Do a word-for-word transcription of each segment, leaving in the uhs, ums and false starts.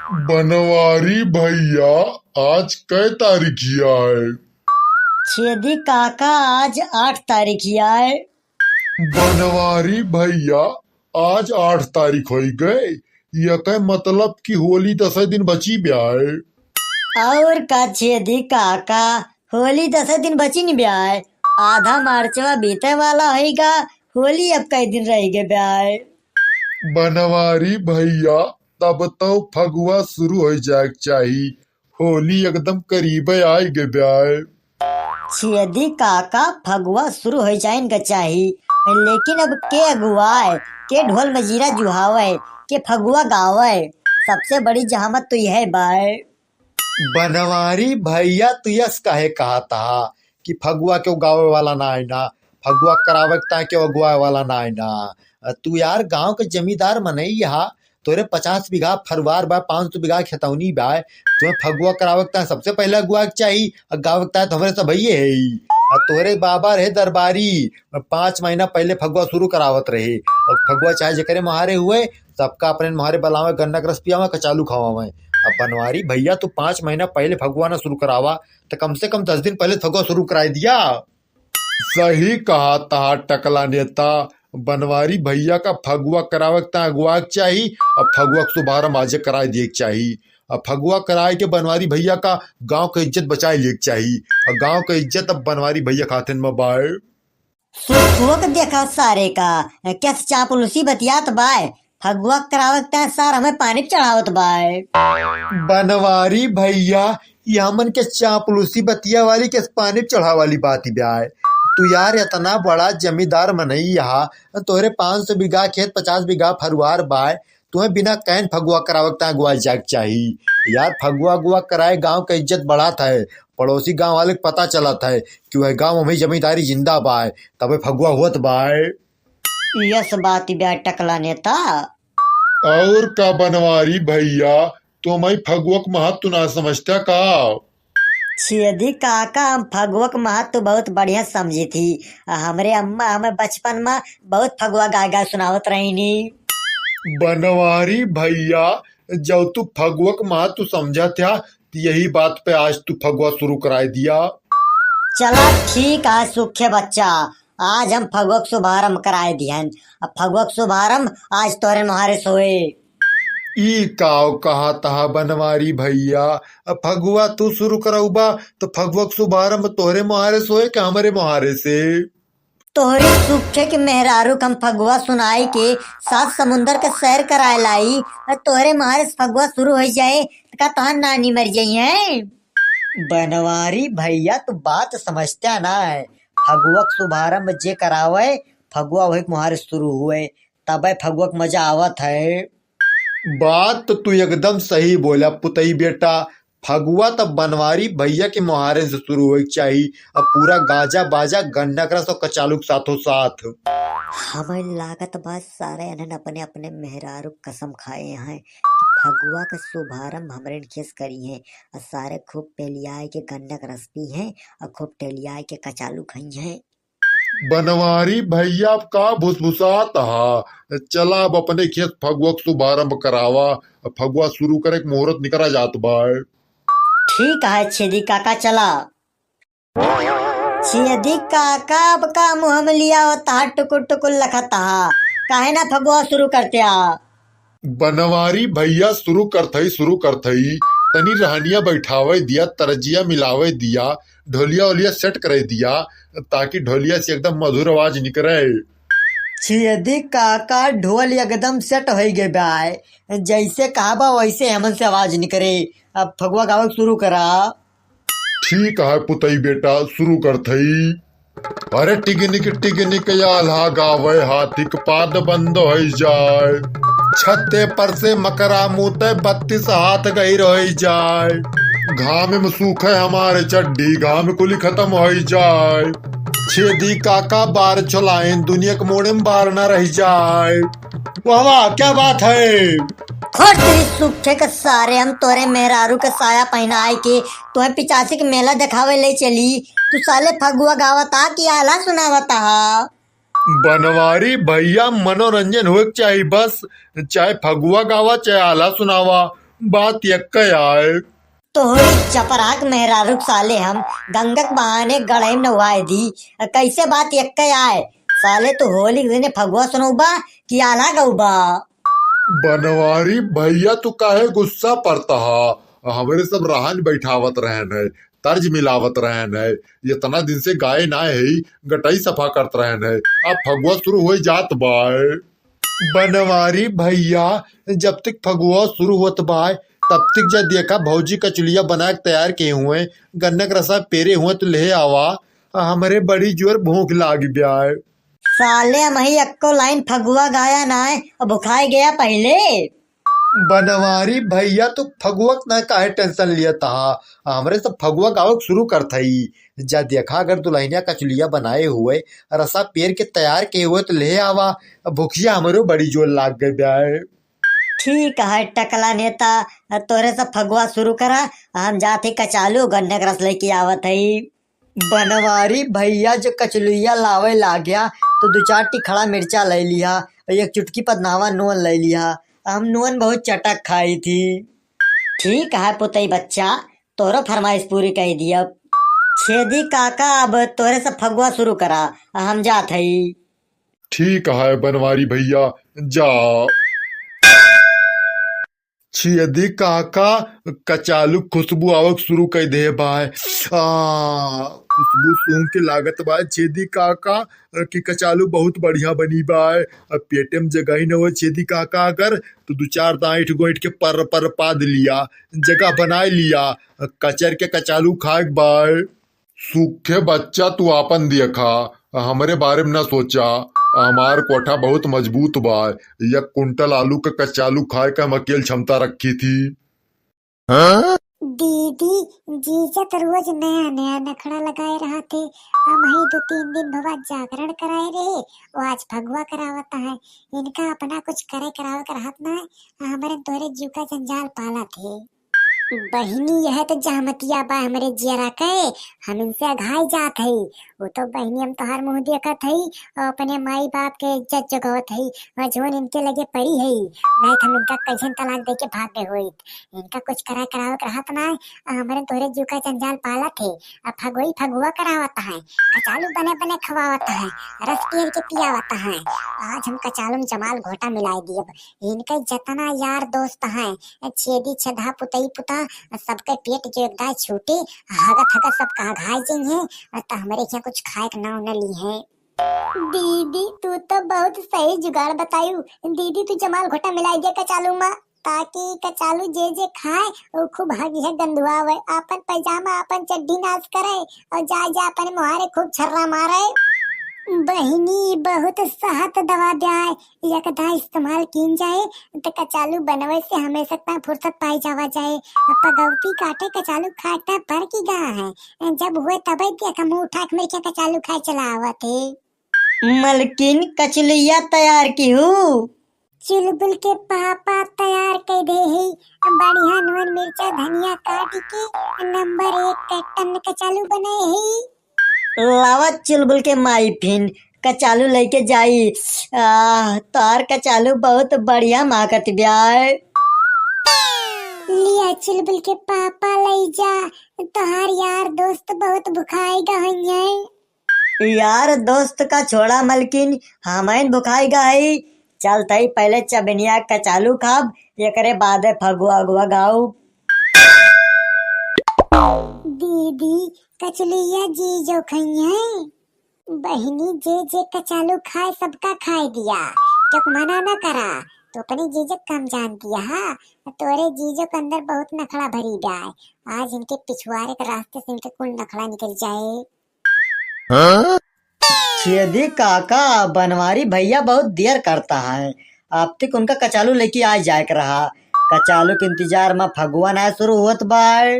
बनवारी भैया, आज कै तारीखिया है? छेदी काका, आज आठ तारीखिया है। बनवारी भैया, आज आठ तारीख होइ गए, यकै मतलब कि होली दसै दिन बची ब्याय। और का छेदी काका, होली दसै दिन बची न ब्याय, आधा मार्चवा बीते वाला होइगा, होली अब कै दिन रहि गए ब्याय। बनवारी भैया, तब तो फगुआ शुरू होइ जाए के चाही, होली एकदम करीबे आइ गए ब्याय। छेदी काका, फगुआ शुरू होइ जाइन के चाही, लेकिन अब के अगुआए, के ढोल मजीरा जुहावे, के फगुआ गावे, सबसे बड़ी जहामत तो यह बाय। बनवारी भैया, तू यस काहे कहत हा कि फगुआ केहू गावे वाला ना आय ना, फगुआ करावे के ताय केहू अगुआए वाला ना आय ना? तू यार गांव के जमींदार मनई हा, तोरे पचास बीघा फरुआर बा, पाँच सौ बीघा खेतौनी बा, तुम्हें फगुआ करावे के ताय सबसे पहले अगुआ के चाही, और गावे के ताय तो हमरे सब भइये है ही। और तोरे बाबा रहे दरबारी, पाँच महीना पहले फगुआ शुरू करावत रहे, और फगुआ चाहे जेकरे मोहारे हुए, सबका अपने मोहारे बलावे, गन्ना के रस पियावे, कचालू खवावे। अब बनवारी भैया, तू पाँच महीना पहले फगुआ ना शुरू करावा, तो कम से कम दस दिन पहले फगुआ शुरू कराई दिया। सही कहत हा टकला नेता, बनवारी भैया का फगुआ करावे के ताय अगुआ के चाही, अब फगुआ के शुभारंभ आजे कराई दिए के चाही। अब फगुआ कराए के बनवारी भैया का गांव के इज्जत बचाए लिए के चाही। अब गांव के इज्जत अब बनवारी भैया खातिन में बाय। सुखुआ के देखा सारे का, कैसे चापलूसी बतियात बाय, फगुआ करावे के ताय सार हमें पानी पे चढ़ावत बाय। बनवारी भैया, ये हमन के चापलूसी बतिया वाली के पानी पे चढ़ावे वाली बात ही ब्याय। तू यार इतना बड़ा जमींदार मनई हा, तोहरे पाँच सौ बीघा खेत, पचास बीघा फरुआर बाय, तुम्हें बिना कहन फगुआ करावे के ताय अगुआ जाए के चाही। यार, फगुआ अगुआ कराए गांव के इज्जत बढ़त है, पड़ोसी गांव वाले के पता चलत है कि वह गांव में जमींदारी जिंदा बाय, तबे फगुआ होत बाय। यस बात ब्याय टकला नेता। और का बनवारी भैया, तुम ही फगुआ के महत्व ना समझता का? छेदी काका, हम फगुआ के महत्व बहुत बढ़िया समझी थी। हमरे अम्मा हमें बचपन में बहुत फगुआ गाय गाय सुनावत रही नी। बनवारी भैया, जब तू फगुआ के महत्व समझत हा, तो यही बात पे आज तू फगुआ शुरू कराए दिया। चला ठीक है सुखे बच्चा, आज हम फगुआ के शुभारंभ कराए दिहन। अब फगुआ के शुभारंभ आज तोहरे मोहारे से होए। ई काव कहत हा बनवारी भैया, अब फगुआ तू शुरू करउबा तो फगुआ के शुभारंभ तोहरे मोहारे से होए कि हमरे मोहारे से? तोहरे सुखे के मेहरारू के हम फगुआ सुनाई के सात समुंदर के सैर कराए लाई, और तोहरे मोहारे से फगुआ शुरू होइ जाए तो का तोहार नानी मर जाई है? बनवारी भैया, तू बात समझता ना है। फगुआ के शुभारंभ जे करावे, फगुआ वही के मोहारे शुरू हुए, तबे फगुआ के मजा आवत है। बात तो तू एकदम सही बोला पुतई बेटा, फगुआ तब बनवारी भैया के मोहारे से शुरू होए के चाही। अब पूरा गाजा बाजा, गन्ना के रस और कचालू के साथों साथ। हमें लागत बा सारे अनहन अपने अपने मेहरारू कसम खाए हैं कि फगुआ का शुभारंभ हमरे खेस करी हैं। और सारे खूब टेलियाए के गन्ना के रस पी हैं और खूब टेलियाए के कचालू खाई हैं। बनवारी भैया, अब का भुसभुसात हा? चला, अब अपने खेस फगुआ के शुभारंभ करावा। अब फगुआ शुरू करे के मुहूर्त निकरा जात बा। ठीक है छेदी काका, चला। छेदी काका, अब का मुँह में लिया होता, टुकुर टुकुर लखत हा, काहे ना फगुआ शुरू करते आ? बनवारी भैया, शुरू करथई, शुरू करथई। तनी रहनिया बैठावे दिया, तरजिया मिलावे दिया, ढोलिया ओलिया सेट करे दिया, ताकि ढोलिया से एकदम मधुर आवाज निकरे। छेदी काका, ढोल एकदम सेट होइ गए बाय, जैसे कहबा वैसे हमन से आवाज निकरे। अब फगुआ गावे शुरू करा। ठीक है पुतई बेटा, शुरू करथई। अरे टिगनिक टिगनिक आल्हा गावे, हाथी के पाद बंद होइ जाए। छत्ते पर से मकरा मूते, बत्तीस हाथ गहिर होइ जाए। घाम में सूखे हमारे चड्डी, घाम कुली खत्म होइ जाए। छेदी काका बार छोलाइन, दुनिया के मोड़े में बार ना रह जाए। वाह वाह, क्या बात है। खोट तेरी सूखे के सारे, हम तोरे मेहरारू के साया पहनाए के तोहे पिचासी के मेला देखावे ले चली, तू साले फगुआ गावत आ कि आला सुनावत आ? बनवारी भैया, मनोरंजन होए के चाही बस, चाहे फगुआ गावा चाहे आला सुनावा, बात यक्के आए। तोहरी चपराक मेहरारू के साले हम गंगा के बहाने गड़े में नहाए दी। कैसे बात यक्के आए? साले तू होली के दिने फगुआ सुनौबा कि आला गौबा? बनवारी भैया, तू काहे गुस्सा परता हा? हमरे सब रहन बैठावत रहन है, तर्ज मिलावत रहन है। इतना दिन से गाए ना है, गटई सफा करत रहन है। अब फगुआ शुरू हो जात बाय। बनवारी भैया, जब तक फगुआ शुरू होत बाय, तब तक जा देखा भौजी कचुलिया बना के तैयार किए हुए, गन्ना के रसा पेरे हुए तो ले आवा, हमरे बड़ी जोर भूख लाग ब्याय। साले हमही एक्को लाइन फगुआ गाया ना है, अब भुखाए गया पहले। बनवारी भैया, तू फगुआ के ना काहे टेंशन लियत हा? हमरे सब फगुआ गावक शुरू करत हई। जा देखा, अगर दुल्हनिया कचुलिया बनाए हुए, रसा पेर के तैयार के हुए तो ले आवा। भुखिया हमरो बड़ी जोर लाग गई ब्याय। ठीक है टकला नेता, तोरे सब फगुआ शुरू करा, हम जात ही कचालू गन्ने के रस लेके आवत हई। बनवारी भैया जो कचलुइया लावे लाग्या, तो दू चार टी खड़ा मिर्चा ले लिहा, और एक चुटकी पदनावा नून ले लिहा। हम नून बहुत चटक खाई थी। ठीक है पुतई बच्चा, तोरो फरमाइश पूरी कर दियब। छेदी काका, अब तोरे सब फगुआ शुरू करा, हम जात हई। ठीक है बनवारी भैया, जा। छेदी काका, कचालू खुशबू आवक शुरू कर दे बाय। आ, खुशबू सूंघ के लागत बा छेदी काका कि कचालू बहुत बढ़िया बनी बाय। अब पेटे में जगह ही न हो छेदी काका, अगर तो दू चार दाइठ गोइठ के पर पर पाद लिया, जगह बनाए लिया, कचर के कचालू खाए के बाय। सूखे बच्चा, तू आपन देखा, हमरे बारे में ना सोचा। हमार कोठा बहुत मजबूत बा। एक कुंटल आलू के कचालू खाए के हम अकेल क्षमता रखी थी। हाँ? दीदी, जीजा तो रोज नया नया नखड़ा लगाए रहत है। हमही दो तीन दिन भवा जागरण कराए रहे, वो आज फगुआ करावत है। इनका अपना कुछ करे करावे के रहत ना है, हमरे तोरे जीव का जंजाल पालत है। बहिनी, यह तो जहमतिया बा हमरे जियरा के, हम इनसे अघाई जात हई। वो तो बहिनी, हम तोहार मुंह देखत हई और अपने माई बाप के इज्जत जगवत हई, और जौन इनके लगे पड़ी हई, नहीं तो हम इनका कैसन तलाक दे के भाग गए होइत। इनका कुछ करा करावत रहत ना, हमरे तोहरे जीव का जंजाल पालत है। अब फगोई फगुआ करावत है, कचालू बने बने खवावत है, रस पियर के पियावत है। आज हम कचालू में जमाल घोटा मिलाई दियब। इनके जतना यार दोस्त हैं, छेदी छेदा पुतई पुता, सबके पेट जो एक दाय छूटे, हगत हगत सब कहाँ घाय जइहें, त हमरे यहाँ कुछ खाए के नाव न ली हैं। दीदी, तू तो बहुत सही जुगाड़ बतायू। दीदी, तू जमाल घोटा मिलाई दिया कचालू मा, ताकि कचालू जे जे खाए, वो खूब हगिहे गंधुआवे, आपन पैजामा, आपन चड्ढी नाश करे, और जा जा अपने मुहारे खूब छर्रा मारे। बहिनी, बहुत सहत दवा द्याय, यकदा इस्तेमाल कीन जाए, त कचालू बनवे से हमेशा तक फुर्सत पाई जावा जाए। पगौती काटे कचालू खाए त पर की गा है, जब हुए तबे देख मुंह उठा के मेरे क्या कचालू खाए चला आवत है। मलकिन, कचलुइया तैयार की हूँ। चुलबुल के पापा तैयार कर दे है, बढ़िया नून मिर्चा धनिया काट के नंबर एक का टन कचालू बने है। लावा चुलबुल के माई फिन कचालू लेके जाई। आह, तोहार कचालू बहुत बढ़िया माकत ब्याय। लिया चुलबुल के पापा ले जा, तोहार यार दोस्त बहुत भुखाए गए हैं। यार दोस्त का छोड़ा मलकिन, हमैन भुखाई गई। चलत हई पहले चबनिया कचालू खाब, एकरे बादे फगुआ अगुआ गाउब। दीदी, कचलिया जीजो खइहैं। बहिनी, जे जे कचालू खाए, सबका खाए दिया, क्यों मना न करा। तो अपने जीजो कम जान दिया हा, तोरे जीजो के अंदर बहुत नखड़ा भरी बा। आज इनके पिछुआरे के रास्ते से इनके कुल नखड़ा निकल जाए। छेदी काका, बनवारी भैया बहुत देर करता है, अब तक उनका कचालू लेके आ जाए के रहा। कचालू के इंतजार में फगुआ ना शुरू होत बाय।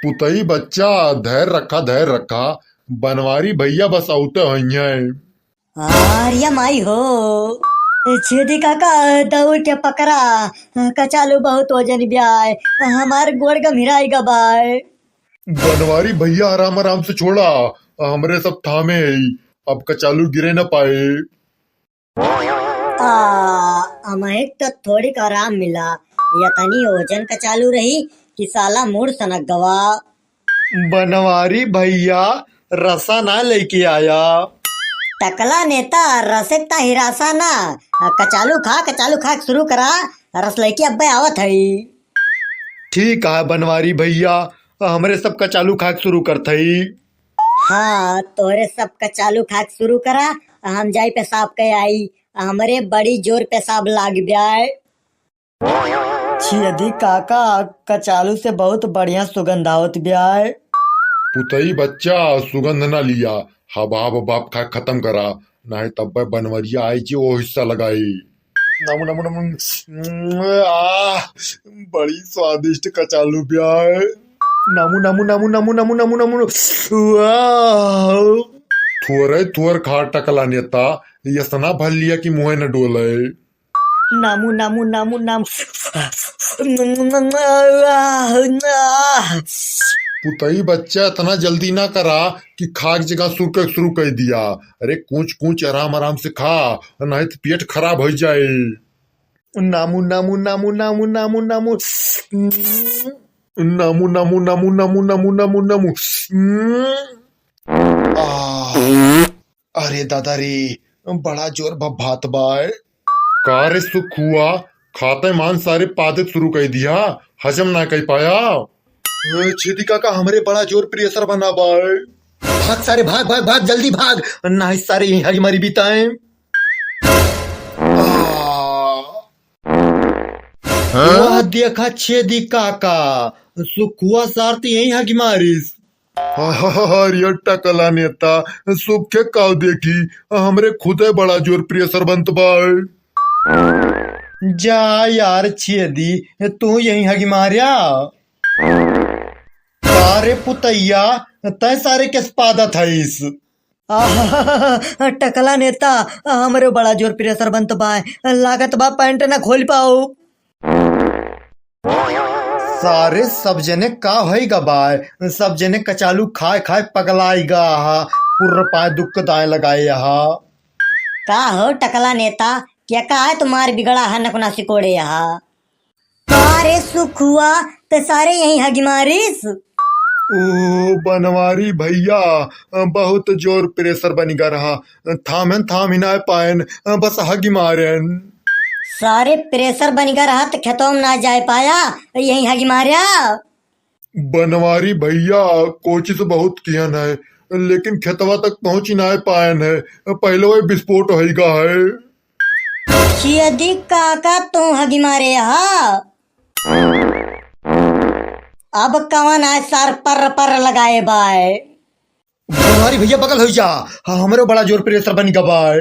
पुतई बच्चा, धैर्य रखा, धैर्य रखा, बनवारी भैया बस औते होइहैं। अरे माई हो, छेदी काका दौड़ के पकड़ा, कचालू बहुत वजन ब्याय, हमार गोड़ गम्हिराई गबाय। बनवारी भैया, आराम आराम से छोड़ा, हमरे सब थामे हई, अब कचालू गिरे न पाए। आ, अमहिक तो थोड़ीक आराम मिला, यतनी ओजन कचालू रही कि साला मूड़ सनक गवा। बनवारी भइया, रसा ना लइके आया। टकला नेता, रसे ता हिरासा ना। कचालू खा, कचालू खाक सुरू करा, रस लइके अब्बे आवत हई। ठीक है बनवारी भइया, हमरे सब कचालू खाक सुरू करत हई। हाँ, तोहरे सब कचालू खाक सुरू करा, हम जाई पेसाब के आई, हमरे बड़ी जोर पेसाब लाग ब्याय। छियदी काका, कचालू से बहुत बढ़िया सुगंध आवत ब्याय। पुतई बच्चा, सुगंध ना लिया, हबाब बाप खा खतम करा, नाहीं तब्बे बनवरिया आई जे वो हिस्सा लगाई। नमु, नमु, नमु, आ, बड़ी स्वादिष्ट कचालू ब्याय। नमु, नमु, नमु, वाह। थुअरे थुअर खा टकला नेता, यसना भर लिया कि मुँहे न डोले। नामू, नामू, नामू, नाम। पुतई बच्चा, इतना जल्दी ना करा कि खाक जगह सुरके शुरू कर दिया। अरे, कूच कूच आराम आराम से खा, नहीं तो पेट खराब हो जाए। नामू, नामू, नामू, नामू, नामू, नामू। नामू, नामू, नामू, नामू, नामू, नामू, नामू। आह। अरे दादा रे, बड़ा जोर भभात बाय। का रे सुखुआ, खाते मान सारे पादत शुरू कर दिया, हजम ना कर पाया। ए, छेदी काका, हमरे बड़ा जोर प्रेशर बना बाय। भाग सारे, भाग, भाग, भाग, जल्दी भाग, नाही सारे यहीं हगी मारी बिताए। आ। हाँ? वाह, देखा छेदी काका, सुखुआ सार तो यहीं हगी मारिस। अरे टकला नेता, सुखे काव देखी, हमरे खुदे बड़ा जोर प्रेशर बनत बा। जा यार छेदी, तू यहीं हगी मार्या। अरे पुतैया, तै सारे केस पादत हईस? आहा, टकला नेता, हमरे बड़ा जोर प्रेशर बनत बा, लागत बा पैंट ना खोल पाओ। सारे सब जने का होई गबाय, सब जने कचालू खाए खाए पगलाई गा हा, पुर्र पाए दुख दाए लगाए हा। का हो टकला नेता, क्या का है तुम्हार बिगड़ा है नकुना सिकोड़े हा? का रे सुखुआ, ते सारे यहीं हगी मारिस? ओ बनवारी भैया, बहुत जोर प्रेशर बनी गा रहा, थामेन थाम ही ना पाएन, बस हगी मारेन। सारे प्रेशर बनी गा रहा तो खेतों में ना जाए पाया, यहीं हगी मार्या। बनवारी भैया, कोशिश बहुत कियन है, लेकिन खेतवा तक पहुँच ही ना पाएन है, पहले वही विस्फोट होई गा है। छियदी काका तू हगी मारे हा। अब कवन आए सार पर पर लगाए बाय। बनवारी भैया बगल हो जा, हाँ, हमरो बड़ा जोर प्रेशर बनी गा बाय।